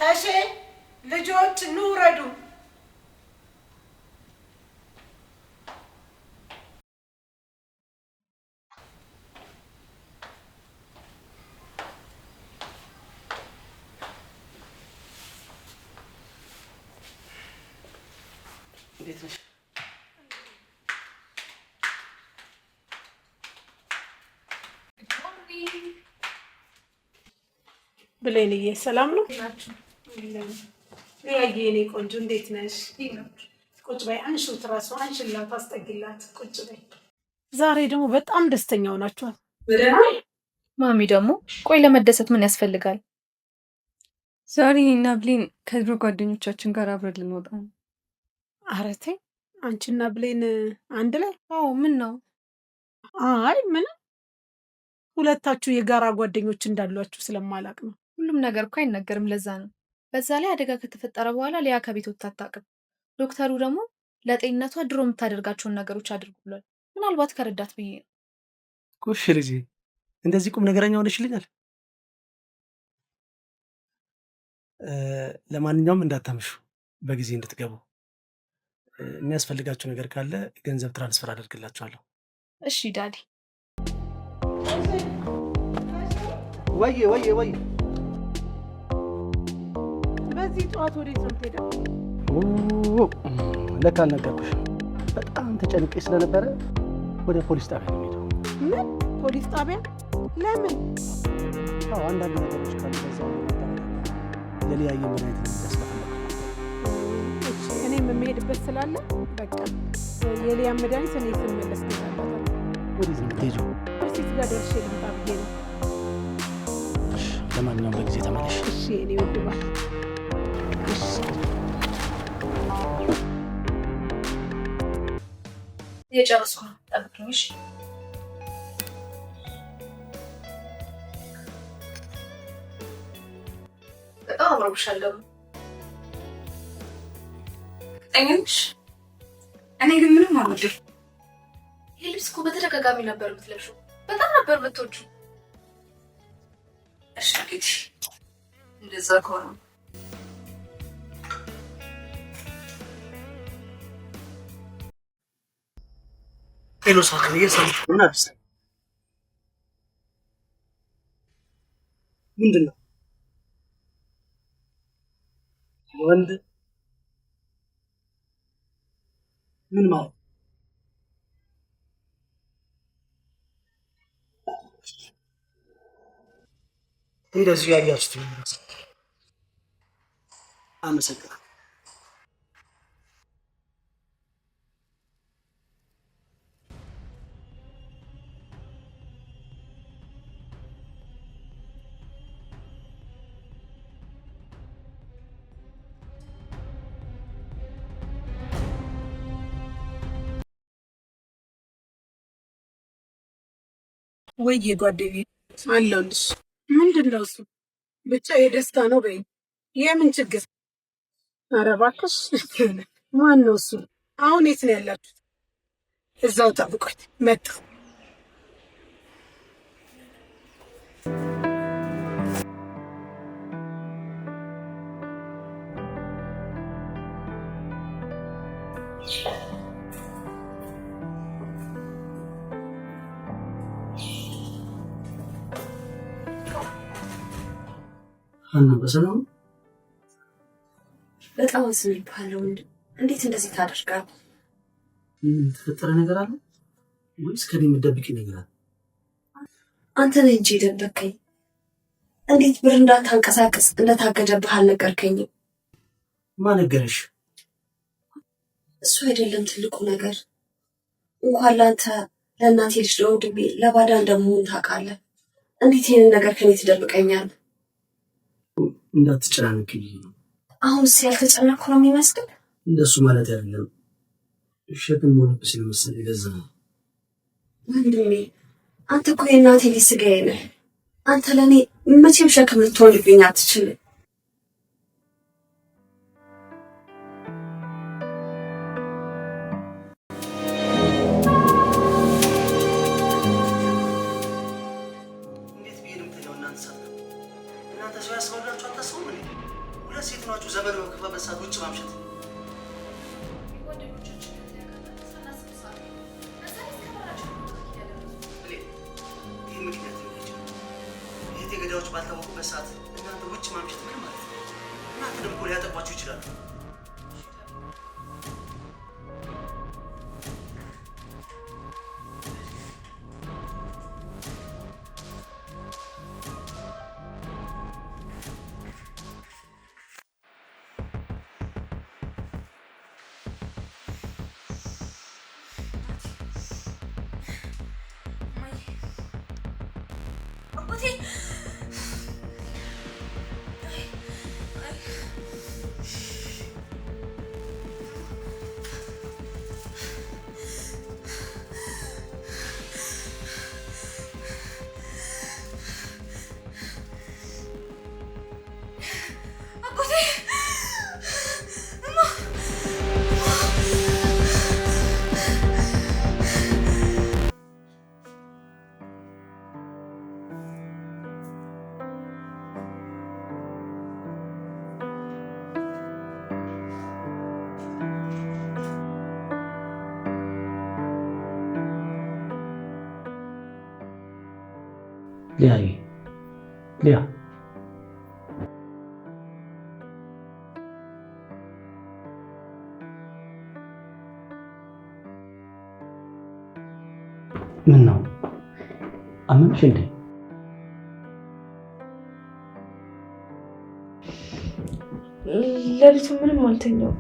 ተሼ ልጆች ኑ ውረዱ። እንዴት ነሽ? ብሌንዬ ሰላም ነው? ያየ የኔ ቆንጆ እንዴት ነሽ? ቁጭ በይ። አንሺው፣ ትራሱ አንሽላት፣ አስጠጊላት። ቁጭ በይ። ዛሬ ደግሞ በጣም ደስተኛ ሆናችኋል። ማሚ ደግሞ ቆይ ለመደሰት ምን ያስፈልጋል? ዛሬ እኔና ብሌን ከድሮ ጓደኞቻችን ጋር አብረን ልንወጣ ነው። ኧረ ተይ፣ አንቺና ብሌን አንድ ላይ? አዎ፣ ምን ነው? አይ ምንም፣ ሁለታችሁ የጋራ ጓደኞች እንዳሏችሁ ስለማላቅ ነው። ሁሉም ነገር እኮ አይነገርም። ለዛ ነው። በዛ ላይ አደጋ ከተፈጠረ በኋላ ሊያ ከቤት ወጥታ አታውቅም። ዶክተሩ ደግሞ ለጤንነቷ ድሮ የምታደርጋቸውን ነገሮች አድርጉ ብሏል። ምናልባት ከረዳት ብዬ ነው። ጎሽ ልጄ፣ እንደዚህ ቁም ነገረኛ ሆነሽልኛል። ለማንኛውም እንዳታምሹ፣ በጊዜ እንድትገቡ። የሚያስፈልጋችሁ ነገር ካለ ገንዘብ transfer አደርግላችኋለሁ። እሺ daddy። ወዬ ወዬ ወዬ። በዚህ ጠዋት ወዴት ነው የምትሄደው? ለካ አልነገርኩሽም። በጣም ተጨንቄ ስለነበረ ወደ ፖሊስ ጣቢያ ነው የምሄደው። ምን ፖሊስ ጣቢያ? ለምን? አዎ፣ አንዳንድ ነገሮች ካሉ በዛው ለማጣራት፣ ለሊያየ መድኃኒት ለመግዛት ስለፈለኩ። እሺ፣ እኔም የምሄድበት ስላለ በቃ የሊያን መድኃኒት እኔ ስመለስ እገዛላታለሁ። ወዴት ነው የምትሄጂው? ሴት ጋር ደርሼ ልምጣ ብዬ ነው። እሺ፣ ለማንኛውም በጊዜ ተመለሽ። እሺ የኔ ውድ ባል። እሺ። እየጨረስኩ ነው፣ ጠብቂኝ። እሺ። በጣም አምሮብሻል ደግሞ። እርግጠኛ ነሽ? እኔ ግን ምንም አልወድም። ይህ ልብስ እኮ በተደጋጋሚ ነበር የምትለብሺው። በጣም ነበር የምትወጂው። እሺ እንግዲህ እንደዛ ከሆነ። Hello ሳክን፣ እየሰማሁ ምን አዲስ አለ? ምንድን ነው? ወንድ ምን ማለት? እንደዚሁ ያያችሁት ነው የሚመስለው። አመሰግናለሁ። ወይዬ ጓደኛዬ አለሁልሽ። ምንድን ነው እሱ? ብቻ የደስታ ነው በይ። የምን ችግር? ኧረ እባክሽ፣ ማን ነው እሱ? አሁን የት ነው ያላችሁት? እዛው ጠብቆት መጣሁ። ሀና በሰላም? በጣም አዝኜብሃለሁ ወንድም። እንዴት እንደዚህ ታደርጋለህ? ምን የተፈጠረ ነገር አለ ወይስ ከኔ የምትደብቂ ነገር አለ? አንተ ነህ እንጂ የደበቅከኝ። እንዴት ብር እንዳታንቀሳቅስ እንደታገደብህ አልነገርከኝም? ማን ነገረሽ? እሱ አይደለም ትልቁ ነገር። እንኳን ለአንተ ለእናቴ ልጅ ለወንድሜ ለባዳ እንደመሆን ታውቃለህ። እንዴት ይህንን ነገር ከኔ ትደብቀኛለህ? እንዳትጨናነቂ ብዬ ነው። አሁንስ ያልተጨነቅኩ ነው የሚመስል? እንደሱ ማለት አይደለም። ሸክም ሆነብሽ ስለመሰለኝ ለዛ ነው። ወንድሜ አንተ እኮ የእናቴ ልጅ ስጋዬ ነህ። አንተ ለእኔ መቼም ሸክም ልትሆንብኝ አትችልም። እንዴት ብዬ ነው የምተኛው? እናንተ ሳትገቡ እናንተ ሰው ያስባላችሁ አታስቡም እንዴ? ሁለት ሴት ሆናችሁ ዘመን በከፋበት ሰዓት ውጭ ማምሸት ይህ ምክንያት ሊሆን አይችልም። እህቴ ገዳዮች ባልታወቁበት ሰዓት እናንተ ውጭ ማምሸት ምን ማለት ነው? እናንተ ደግሞ ሊያጠቋችሁ ይችላሉ። ሊያዬ፣ ሊያ፣ ምን ነው አመምሽ እንዴ? ሌሊቱ ምንም አልተኛውም።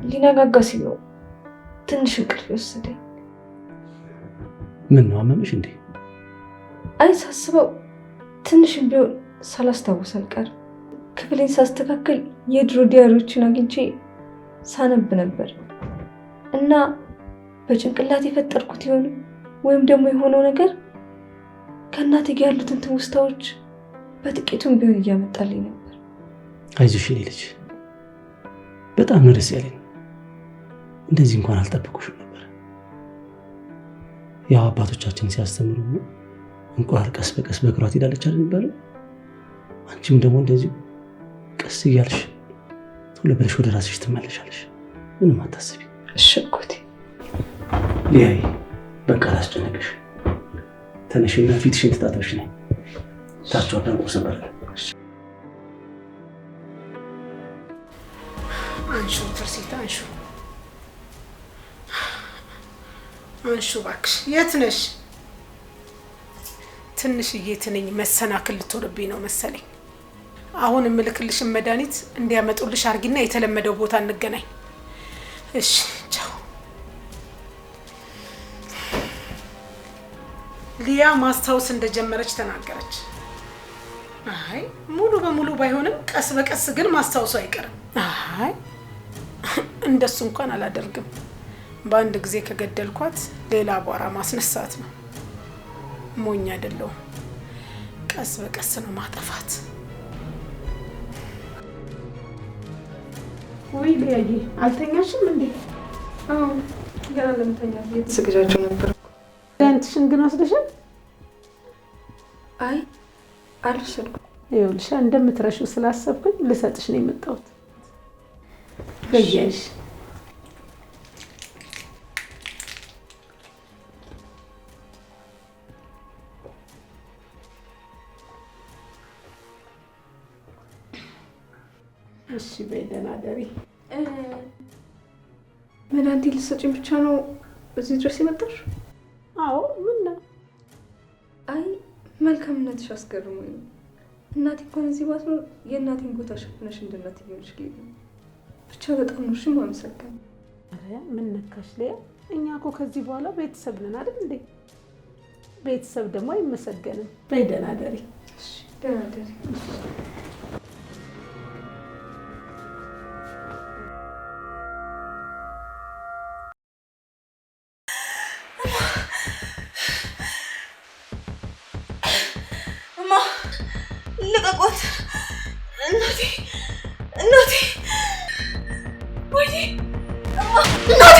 ሊነጋጋ ሲል ነው ትንሽ እንቅልፍ የወሰደኝ። ምን ነው አመምሽ እንዴ? አይ ሳስበው ትንሽም ቢሆን ሳላስታውስ አልቀርም። ክፍሌን ሳስተካክል የድሮ diary ዎችን አግኝቼ ሳነብ ነበር እና በጭንቅላት የፈጠርኩት ይሆን ወይም ደግሞ የሆነው ነገር ከእናቴ ጋር ያሉትን ትውስታዎች በጥቂቱም ቢሆን እያመጣልኝ ነበር። አይዞሽ የኔ ልጅ፣ በጣም ነው ደስ ያለኝ። እንደዚህ እንኳን አልጠበኩሽም ነበር። ያው አባቶቻችን ሲያስተምሩ እንቁላል ቀስ በቀስ በእግሯ ትሄዳለች አይደል የሚባለው? አንቺም ደግሞ እንደዚሁ ቀስ እያልሽ ቶሎ ብለሽ ወደ ራስሽ ትመለሻለሽ። ምንም አታስቢ። እሺ አጎቴ። ሊያይ፣ በቃ አላስጨነቅሽ። ተነሽና ፊትሽን ትታጠብሽ ነይ። ታች ወርደን ቁርስ እንበላለን። አንሹ ትርሲት፣ አንሹ አንሹ እባክሽ። የት ነሽ? ትንሽዬ ትንኝ መሰናክል ልትሆንብኝ ነው መሰለኝ። አሁን የምልክልሽን መድኃኒት እንዲያመጡልሽ አርጊና የተለመደው ቦታ እንገናኝ። እሺ፣ ቻው። ሊያ ማስታወስ እንደጀመረች ተናገረች። አይ ሙሉ በሙሉ ባይሆንም ቀስ በቀስ ግን ማስታወሱ አይቀርም። አይ እንደሱ እንኳን አላደርግም። በአንድ ጊዜ ከገደልኳት ሌላ አቧራ ማስነሳት ነው። ሞኝ አይደለሁም። ቀስ በቀስ ነው ማጠፋት። ወይ ሊያዬ፣ አልተኛሽም እንዴ? አዎ ገና ለመተኛት እየተዘገጃጀሁ ነበር። መድኃኒትሽን ግን ወስደሻል? አይ አልወሰድኩም። ይኸውልሽ እንደምትረሺው ስላሰብኩኝ ልሰጥሽ ነው የመጣሁት። በያሽ። እሺ በይ ደህና ደሪ። መድኃኒቴን ልትሰጪኝ ብቻ ነው እዚህ ድረስ የመጣሽ? አዎ ምን ነው? አይ መልካምነትሽ አስገርሞኝ ነው። እናቴ እንኳን እዚህ ባትኖር የእናቴን ቦታ ሸፍነሽ እንደ እናት እየሆንሽልኝ ነው። ብቻ በጣም ነው እሺ የማመሰግነው። ኧረ ምን ነካሽ ሊያ? እኛ እኮ ከዚህ በኋላ ቤተሰብ ነን አይደል እንዴ? ቤተሰብ ደግሞ አይመሰገንም። በይ ደህና ደሪ። እሺ ደህና ደሪ። እማ ልቀቋት! እናቴ እናቴ! ወይኔ እማ እናቴ!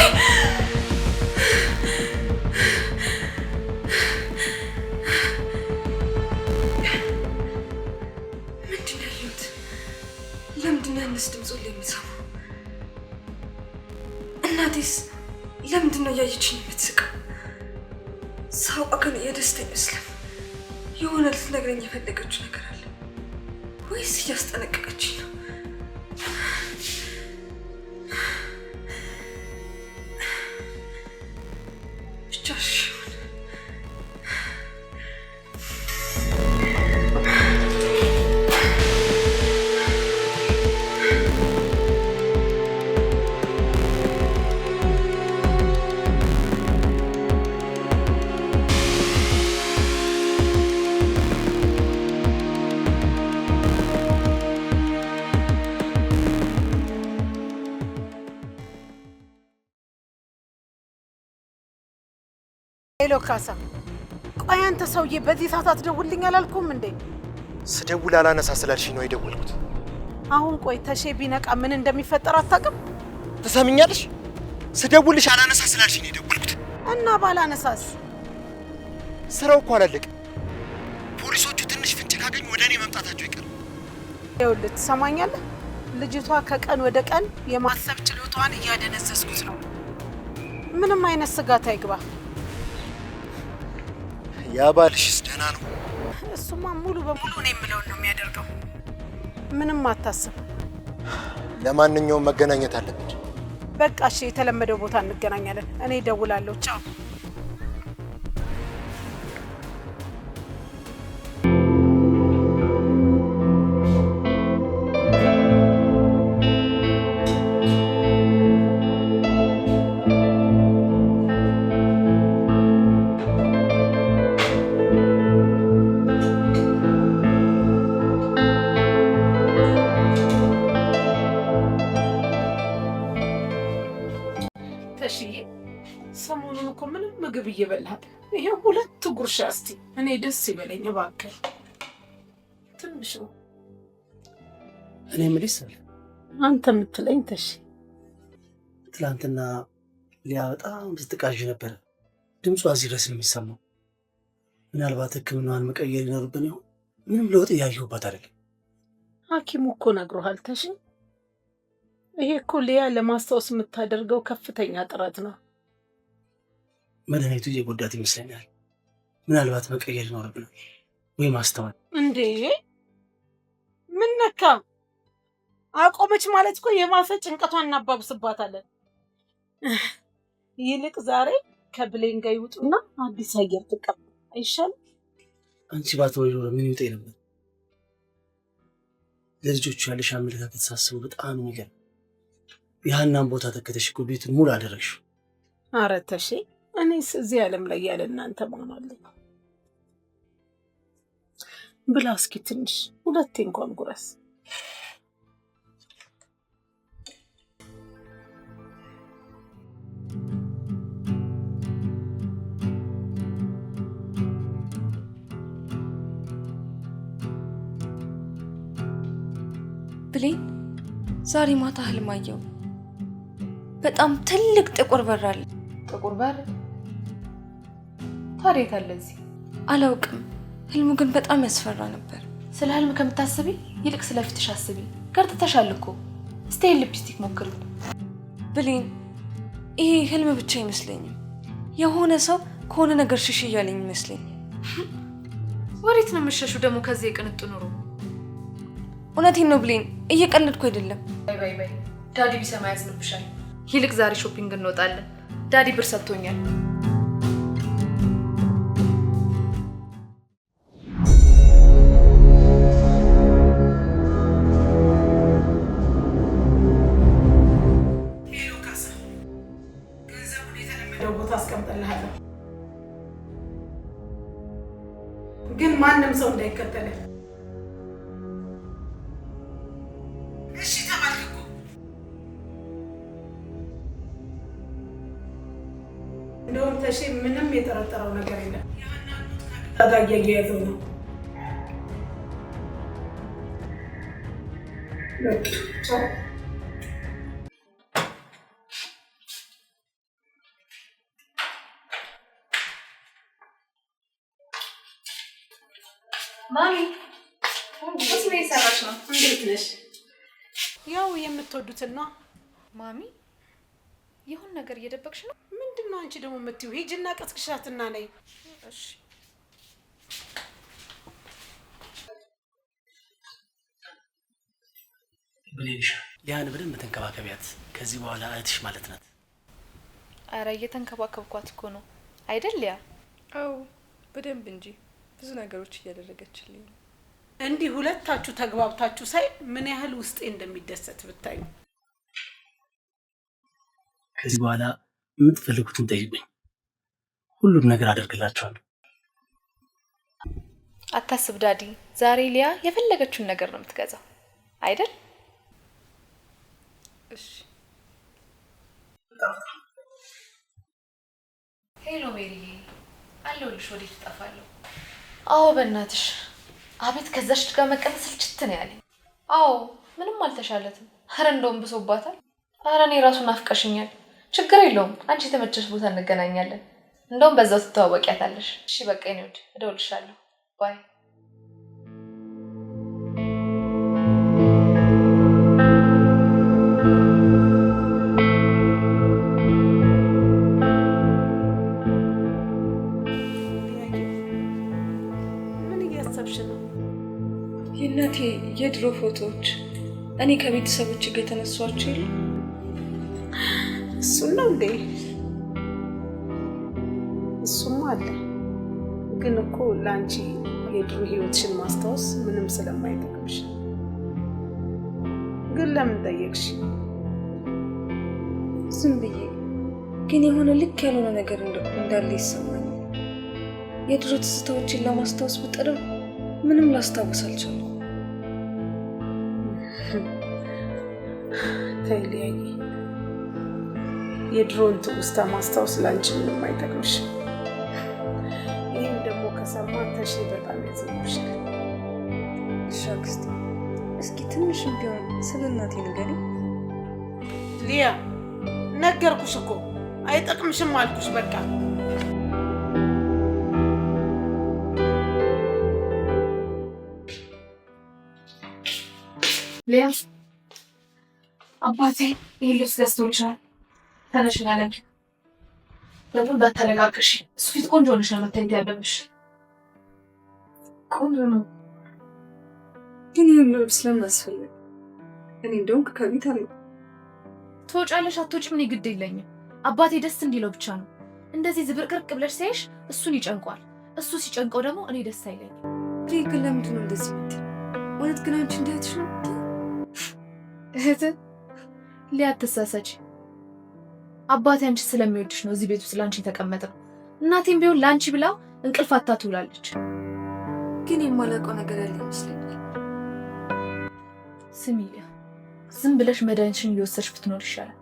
ምንድን ነው ያየሁት? ለምንድን ነው ያንስ ድምፅ ሁሌ የምሰማው? እናቴስ ለምንድን ነው እያየችኝ የምትስቀው? ሳውቃ ግን የደስታ አይመስልም። የሆነ ልትነግረኝ የፈለገችው ነገር አለ ወይስ እያስጠነቀቀችኝ ነው? ብቻ እሺ ይሁን። Hello ካሳ፣ ቆይ አንተ ሰውዬ በዚህ ሰዓት አትደውልልኝ አላልኩም እንዴ? ስደውል አላነሳ ስላልሽኝ ነው የደወልኩት። አሁን ቆይ ተሼ ቢነቃ ምን እንደሚፈጠር አታውቅም? ትሰሚኛለሽ? ስደውልሽ አላነሳ ስላልሽኝ ነው የደወልኩት። እና ባላነሳስ? ስራው እኮ አላለቀም። ፖሊሶቹ ትንሽ ፍንጭ ካገኙ ወደ እኔ መምጣታቸው አይቀርም። ይኸውልህ ትሰማኛለህ? ልጅቷ ከቀን ወደ ቀን የማሰብ ችሎታዋን እያደነዘዝኩት ነው። ምንም አይነት ስጋት አይግባ። ያ ባልሽስ ደህና ነው? እሱማ ሙሉ በሙሉ እኔ የምለውን ነው የሚያደርገው። ምንም አታስብ። ለማንኛውም መገናኘት አለብን። በቃ እሺ፣ የተለመደው ቦታ እንገናኛለን። እኔ እደውላለሁ። ቻው። ተሽዬ ሰሞኑን እኮ ምንም ምግብ እየበላህ ይሄው ሁለት ጉርሻ እስቲ እኔ ደስ ይበለኝ እባክህ። ትንሽ ነው። እኔ የምልሽ ሰብል፣ አንተ የምትለኝ ተሽ። ትላንትና ሊያ በጣም ስትቃዥ ነበረ። ድምጿ እዚህ ድረስ ነው የሚሰማው። ምናልባት ሕክምናዋን መቀየር ይኖርብን ይሆን? ምንም ለውጥ እያየሁባት አይደለም። ሐኪሙ እኮ ነግሮሃል ተሽ። ይሄ እኮ ሊያ ለማስታወስ የምታደርገው ከፍተኛ ጥረት ነው። መድኃኒቱ እየጎዳት ይመስለኛል። ምናልባት መቀየር ይኖርብናል ወይ ማስተዋል። እንዴ ምን ነካ? አቆመች ማለት እኮ የባሰ ጭንቀቷን እናባብስባታለን። ይልቅ ዛሬ ከብሌን ጋር ይውጡና አዲስ አየር ትቀበል አይሻልም? አንቺ ባትኖሪ ኖሮ ምን ይውጠኝ ነበር? ለልጆቹ ያለሽ አመለካከት ሳስበው በጣም የሚገርም። የሀናን ቦታ ተከተሽ እኮ ቤቱን ሙሉ አደረግሽው። ኧረ ተሼ፣ እኔስ እዚህ ዓለም ላይ ያለ እናንተ ማን አለኝ? ብላ እስኪ ትንሽ ሁለቴ እንኳን ጉረስ። ብሌን፣ ዛሬ ማታ ህልም አየሁ። በጣም ትልቅ ጥቁር በር አለ። ጥቁር በር ታዲያ የት አለ እዚህ? አላውቅም። ህልሙ ግን በጣም ያስፈራ ነበር። ስለ ህልም ከምታስቢ ይልቅ ስለ ፊትሽ አስቢ። ገርጥተሻል እኮ። እስቲ ሊፕስቲክ ሞክሪ። ብሌን፣ ይሄ ህልም ብቻ አይመስለኝም። የሆነ ሰው ከሆነ ነገር ሽሽ እያለኝ ይመስለኛል። ወዴት ነው የምትሸሹ ደግሞ ከዚህ የቅንጡ ኑሮ? እውነቴን ነው ብሌን፣ እየቀለድኩ አይደለም። በይ በይ በይ፣ Daddy ቢሰማ ያዝንብሻል። ይልቅ ዛሬ shopping እንወጣለን። Daddy ብር ሰጥቶኛል። Hello ካሳ፣ ገንዘቡን የተለመደው ቦታ አስቀምጥልሃለሁ፣ ግን ማንም ሰው እንዳይከተልህ። እሺ ተባልክ እኮ። እንደውም ተሼ ምንም የጠረጠረው ነገር የለም። የሀናን ሞት ከቤታ ጋር እያያዘው ነው። በቃ ቻው። ማሚ ቁርስ ምን እየሰራሽ ነው? እንዴት ነሽ? ያው የምትወዱትን ነው። ማሚ ይሁን ነገር እየደበቅሽ ነው። ምንድነው አንቺ ደግሞ የምትይው? ሂጂና ቀስቅሻትና ነይ። እሺ ብሌንሻ ሊያን በደንብ ተንከባከቢያት። ከዚህ በኋላ እህትሽ ማለት ናት። አረ እየተንከባከብኳት እኮ ነው አይደል ሊያ? አዎ በደንብ እንጂ ብዙ ነገሮች እያደረገችልኝ ነው። እንዲህ ሁለታችሁ ተግባብታችሁ ሳይ ምን ያህል ውስጤ እንደሚደሰት ብታዩ። ከዚህ በኋላ የምትፈልጉትን ጠይቁኝ፣ ሁሉም ነገር አደርግላችኋለሁ። አታስብ daddy፣ ዛሬ ሊያ የፈለገችውን ነገር ነው የምትገዛው አይደል? እሺ። Hello ሜሪዬ፣ አለሁልሽ። ወዴት እጠፋለሁ? አዎ በእናትሽ አቤት፣ ከዛች ጋር መቀመጥ ስልችት ነው ያለኝ። አዎ ምንም አልተሻለትም። አረ እንደውም ብሶባታል። አረ እኔ ራሱ ናፍቀሽኛል። ችግር የለውም፣ አንቺ የተመቸሽ ቦታ እንገናኛለን። እንደውም በዛው ትተዋወቂያታለሽ። እሺ በቃ የኔ ውድ እደውልልሻለሁ። Bye። ምን እያሰብሽ ነው? የእናቴ የድሮ ፎቶዎች እኔ ከቤተሰቦች ጋር የተነሷቸው የሉ? እሱን ነው እንዴ? እሱማ አለ። ግን እኮ ለአንቺ የድሮ ህይወትሽን ማስታወስ ምንም ስለማይጠቅምሽ። ግን ለምን ጠየቅሽ? ዝም ብዬ ግን የሆነ ልክ ያልሆነ ነገር እንዳለ ይሰማኛል። የድሮ ትዝታዎችን ለማስታወስ ብጥርም ምንም ላስታውስ አልቻልኩም። ተይ ሊያዬ፣ የድሮን ትውስታ ማስታወስ ለአንቺ ምንም አይጠቅምሽ። ይህም ደግሞ ከሰማ ተሽ በጣም ያዝንብሻል። እሺ አክስቴ፣ እስኪ ትንሽም ቢሆን ስለ እናቴ ንገሪኝ። ሊያ ነገርኩሽ እኮ አይጠቅምሽም አልኩሽ። በቃ ሊያ አባቴ ይህ ልብስ ገዝቶልሻል። ተነሽና ለሚ። ደግሞ እንዳታለቃቅሽ፣ እሱ ፊት ቆንጆ ሆነሽ ነው መታየት ያለብሽ። ቆንጆ ነው፣ ግን ይህን ልብስ ለምን አስፈለገ? እኔ እንደውም ከቤት አለ ትወጫለሽ አትወጪም እኔ ግድ የለኝም። አባቴ ደስ እንዲለው ብቻ ነው። እንደዚህ ዝብርቅርቅ ብለሽ ሳይሽ እሱን ይጨንቋል። እሱ ሲጨንቀው ደግሞ እኔ ደስ አይለኝም። ግን ለምንድን ነው እንደዚህ የምትይው? እውነት ግን አንቺ እንደ እህትሽ ነው የምትይው? እህት ሊያ አትሳሳች። አባቴ አንቺ ስለሚወድሽ ነው እዚህ ቤት ውስጥ ለአንቺ የተቀመጠው። እናቴም ቢሆን ለአንቺ ብላ እንቅልፍ አታ ትውላለች። ግን የማላውቀው ነገር ያለ ይመስለኛል። ስሚ ሊያ፣ ዝም ብለሽ መድኃኒትሽን እየወሰድሽ ብትኖር ይሻላል።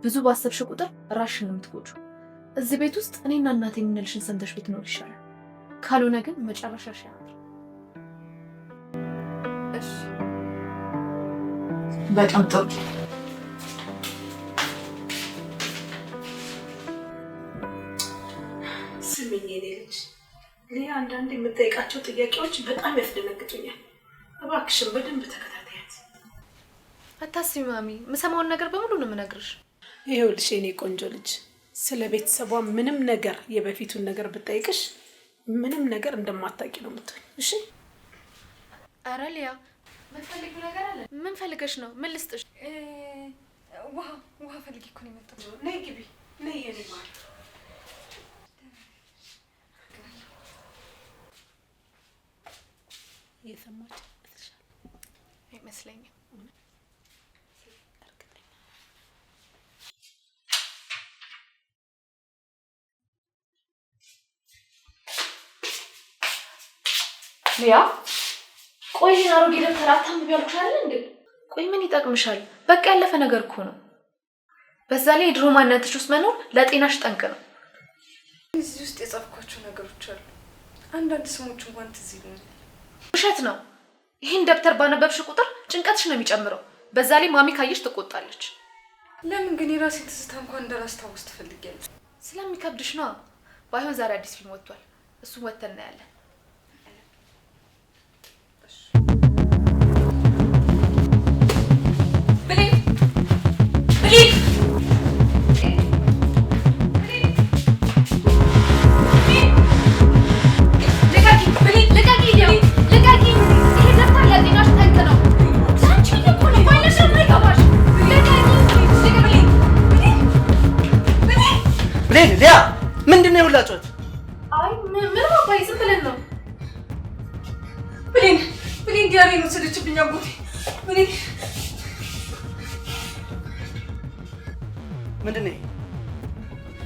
ብዙ ባሰብሽ ቁጥር ራስሽን ነው የምትጎጂው። እዚህ ቤት ውስጥ እኔና እናቴ የምንልሽን ሰምተሽ ብትኖር ይሻላል። ካልሆነ ግን መጨረሻሽ ያምር። እሺ በጣም ጥሩ። ስሚኝ የኔ ልጅ፣ ሊያ አንዳንድ የምጠይቃቸው ጥያቄዎች በጣም ያስደነግጡኛል። እባክሽን በደንብ ተከታተያት። አታስቢ ማሚ፣ የምሰማውን ነገር በሙሉ ነው የምነግርሽ። ይኸውልሽ የኔ ቆንጆ ልጅ፣ ስለ ቤተሰቧ ምንም ነገር የበፊቱን ነገር ብጠይቅሽ ምንም ነገር እንደማታውቂ ነው የምትሆኝ። እሺ? ኧረ ሊያ ምን ነገር አለ? ምን ፈልገሽ ነው? ምን ልስጥሽ? ውሃ ውሃ ፈልጌ እኮ ነው የመጣሁት። ነይ ግቢ፣ ነይ የኔ ማር። እየሰማች ይመስልሻል? አይመስለኝም። እርግጠኛ ሊያ ቆይ ይሄን አሮጌ ደብተር አታንብቢ ያልኩሽ አይደል እንዴ? ቆይ ምን ይጠቅምሻል? በቃ ያለፈ ነገር እኮ ነው። በዛ ላይ የድሮ ማንነትሽ ውስጥ መኖር ለጤናሽ ጠንቅ ነው። እዚህ ውስጥ የጻፍኳቸው ነገሮች አሉ። አንዳንድ ስሞች እንኳን ትዝ ይሉኛል። ውሸት ነው። ይህን ደብተር ባነበብሽ ቁጥር ጭንቀትሽ ነው የሚጨምረው። በዛ ላይ ማሚ ካየሽ ትቆጣለች። ለምን ግን የራሴን ትዝታ እንኳን እንዳላስታውስ ትፈልጊያለሽ? ስለሚከብድሽ ነው። ባይሆን ዛሬ አዲስ ፊልም ወጥቷል። እሱን ወጥተን እናያለን። ጋር ጩኸት? አይ ምንም አባዬ፣ ዝም ብለን ነው። ብሌን ብሌን diary ን ወሰደችብኝ አጎቴ። ብሌን ምንድን ነው ይሄ?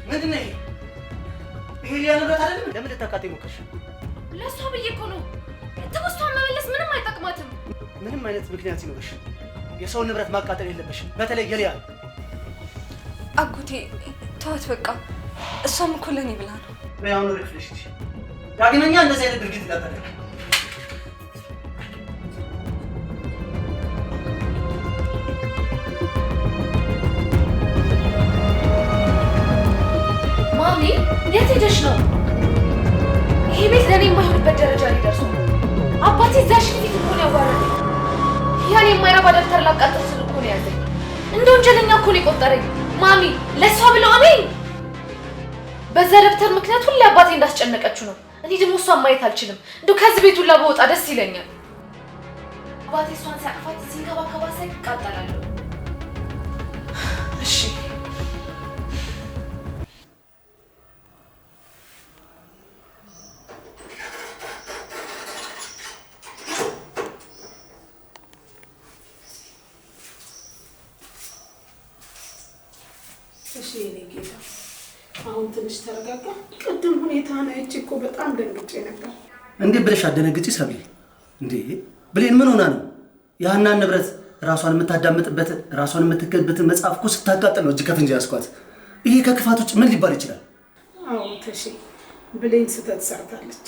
ምንድን ነው ይሄ? ይሄ ሊያ ንብረት አይደለም? ለምን ልታቃጥይ ሞከርሽ? ለእሷ ብዬ እኮ ነው። ትውስቷን መመለስ ምንም አይጠቅማትም። ምንም አይነት ምክንያት ሲኖርሽ የሰውን ንብረት ማቃጠል የለብሽም። በተለይ የሊያ። አጎቴ ተዋት በቃ። እሷም እኮ ለእኔ ብላ ነው። በይ አሁን ወደ ክፍልሽ ሂጂ። ዳግመኛ እንደዚህ አይነት ድርጊት እንዳታደርጊ። ማሚ የት ሄደሽ ነው? ይሄ ቤት ለእኔ የማይሆንበት ደረጃ ላይ ደርሷል። አባቴ እዛሽ ፊት እኮ ነው ያዋረደኝ። ያን የማይረባ ደብተር ላቃጥል ስል እኮ ነው ያዘኝ። እንደ ወንጀለኛ እኮ ነው የቆጠረኝ። ማሚ ለእሷ ብለው እኔ በዛ ደብተር ምክንያት ሁሌ አባቴ እንዳስጨነቀችው ነው። እኔ ደግሞ እሷን ማየት አልችልም። እንደው ከዚህ ቤት ሁላ በወጣ ደስ ይለኛል። አባቴ እሷን ሲያቅፋት ሲንከባከባት ሳይ እቃጠላለሁ። እሺ እሺ የኔ ጌታ፣ አሁን ትንሽ ተረጋጋ። ቅድም ሁኔታህን አይቼ እኮ በጣም ደንግጬ ነበር። እንዴት ብለሽ አደነግጪ ሰብሌ? እንዴ ብሌን ምን ሆና ነው? የሀናን ንብረት ራሷን የምታዳምጥበት ራሷን የምትከብበትን መጽሐፍ እኮ ስታቃጥል ነው እጅ ከፍንጅ ያስኳት። ይሄ ከክፋት ውጭ ምን ሊባል ይችላል? አዎ ተሼ፣ ብሌን ስህተት ሰርታለች።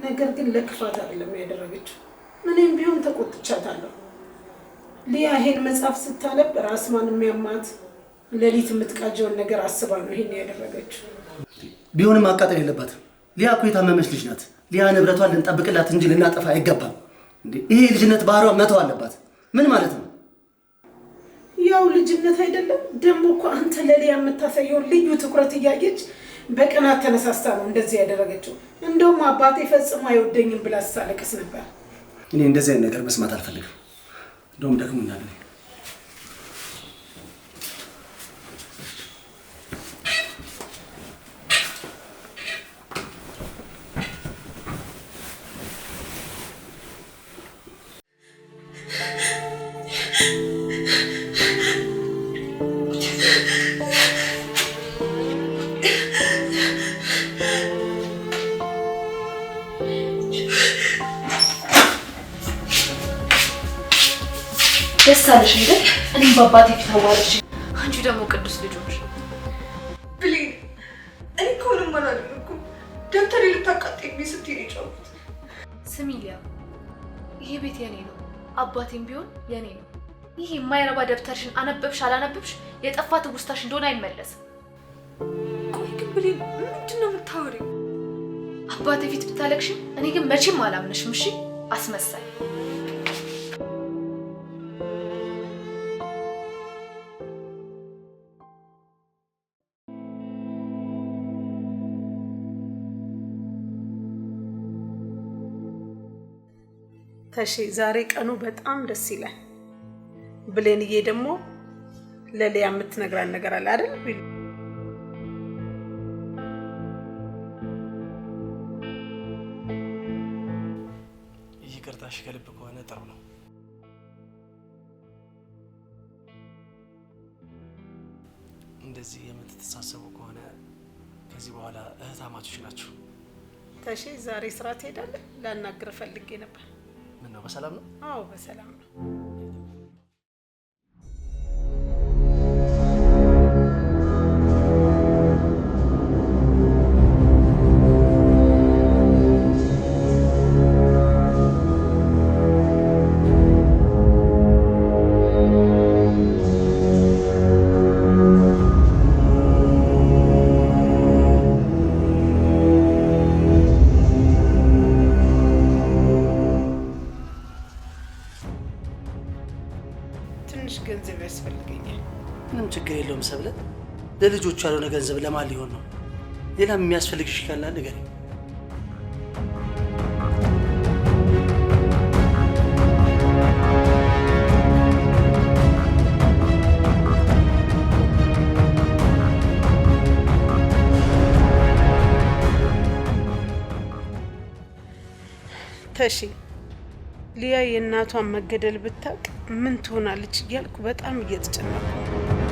ነገር ግን ለክፋት አይደለም ያደረገችው። ምንም ቢሆን ተቆጥቻታለሁ። ሊያ ይሄን መጽሐፍ ስታነብ ራስዋን የሚያማት ሌሊት የምትቃጀውን ነገር አስባ ነው ይሄን ያደረገችው። ቢሆንም ማቃጠል የለባትም። ሊያ እኮ የታመመች ልጅ ናት። ሊያ ንብረቷን ልንጠብቅላት እንጂ ልናጠፋ አይገባም። እንዴ ይሄ የልጅነት ባህሪዋ መተው አለባት። ምን ማለት ነው? ያው ልጅነት አይደለም ደግሞ እኮ አንተ ለሊያ የምታሳየውን ልዩ ትኩረት እያየች በቅናት ተነሳስታ ነው እንደዚህ ያደረገችው። እንደውም አባቴ ፈጽሞ አይወደኝም ብላ ስታለቅስ ነበር። እኔ እንደዚህ አይነት ነገር መስማት አልፈልግም። እንደውም ደክሞኛል። እኔ ደስ አለሽ አይደል? እኔም በአባቴ ፊት አዋረድሽ። አንቺ ደግሞ ቅዱስ ልጆች። ብሌን እኔ እኮ ምንም አላደረኩም። ደብተሬ ልታቃጥይብኝ ስትይ ነው የጮኩት። ስሚ ሊያ፣ ይሄ ቤት የኔ ነው። አባቴም ቢሆን የኔ ነው። ይህ የማይረባ ደብተርሽን አነበብሽ አላነበብሽ የጠፋ ትውስታሽ እንደሆነ አይመለስም። ቆይ ግን ብሌን ምንድን ነው የምታወሪው? አባቴ ፊት ብታለቅሽም እኔ ግን መቼም አላምንሽም። እሺ አስመሳይ። ተሼ ዛሬ ቀኑ በጣም ደስ ይላል። ብሌንዬ ደግሞ ለሊያ የምትነግራን ነገር አለ አይደል? ይቅርታሽ ከልብ ከሆነ ጥሩ ነው። እንደዚህ የምትተሳሰቡ ከሆነ ከዚህ በኋላ እህታማቾች ናችሁ። ተሼ ዛሬ ስራ ትሄዳለህ? ላናግር ፈልጌ ነበር። ምን ነው በሰላም ነው? አዎ በሰላም ነው። ትንሽ ገንዘብ ያስፈልገኛል። ምንም ችግር የለውም ሰብለ። ለልጆቹ ያልሆነ ገንዘብ ለማን ሊሆን ነው? ሌላም የሚያስፈልግሽ ካለ ንገሪኝ። ተሺ፣ ሊያ የእናቷን መገደል ብታውቅ ምን ትሆናለች እያልኩ በጣም እየተጨነኩ ነው።